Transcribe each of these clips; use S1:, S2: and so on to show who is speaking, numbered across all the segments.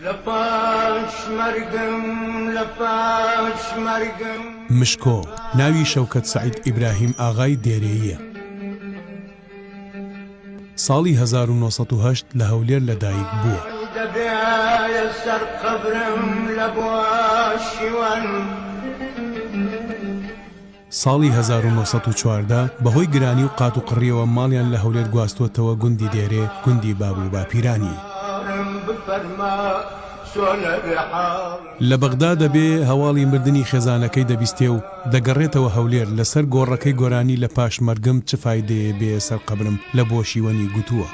S1: لە پاش مەرگم لە پاش مەرگم.
S2: مشکۆ، ناوی شەوکەت سەعید ئیبراهیم ئاغای دێرێییە. ساڵی 1908 لە هەولێر لە دایک بووە.
S1: دەبێ سەر قەبرم لە بۆ شیوەن.
S2: ساڵی 1914 بەهۆی گرانی و قاتوقڕییەوە ماڵیان لە هەولێر گواستووەتەوە گوندی دێرێ، گوندی باب و باپیرانی. لە بەغدا دەبێ، هەواڵی مردنی خێزانەکەی دەبیستێ و دەگەڕێتەوە هەولێر، لەسەر گۆڕەکەی گۆرانی لە پاش مەرگم چ فایدەیە بێیە سەر قەبرم لە بۆ شیوەنی گوتووە.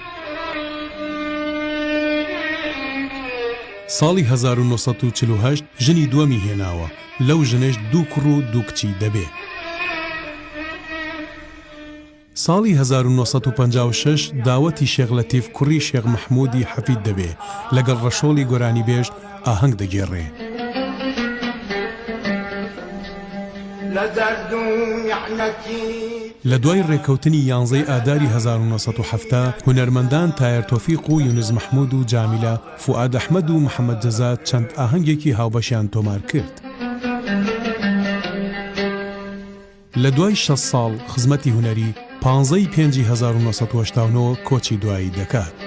S2: ساڵی 1948 ژنی دووەمی هێناوە، لەو ژنەش دوو کوڕ و دوو کچی دەبێ. ساڵی 1956 داوەتی شێخ لەتیف کوڕی شێخ مەحموودی حەفید دەبێ، لەگەڵ ڕەشۆڵی گۆرانیبێژ ئاهەنگ دەگێڕێ.
S1: لە دەرد و میحنەتی.
S2: لە دوای ڕێککەوتنی یانزەی ئاداری 1970، هونەرمەندان تایەر تۆفیق و یونس مەحموود و جامیلە فوئاد ئەحمەد و محەمەد جەزا چەند ئاهەنگێکی هاوبەشیان تۆمار کرد. لە دوای 60 ساڵ خزمەتی هونەری، پانزە ی پێنجی 1989 کۆچی دوایی دەکات.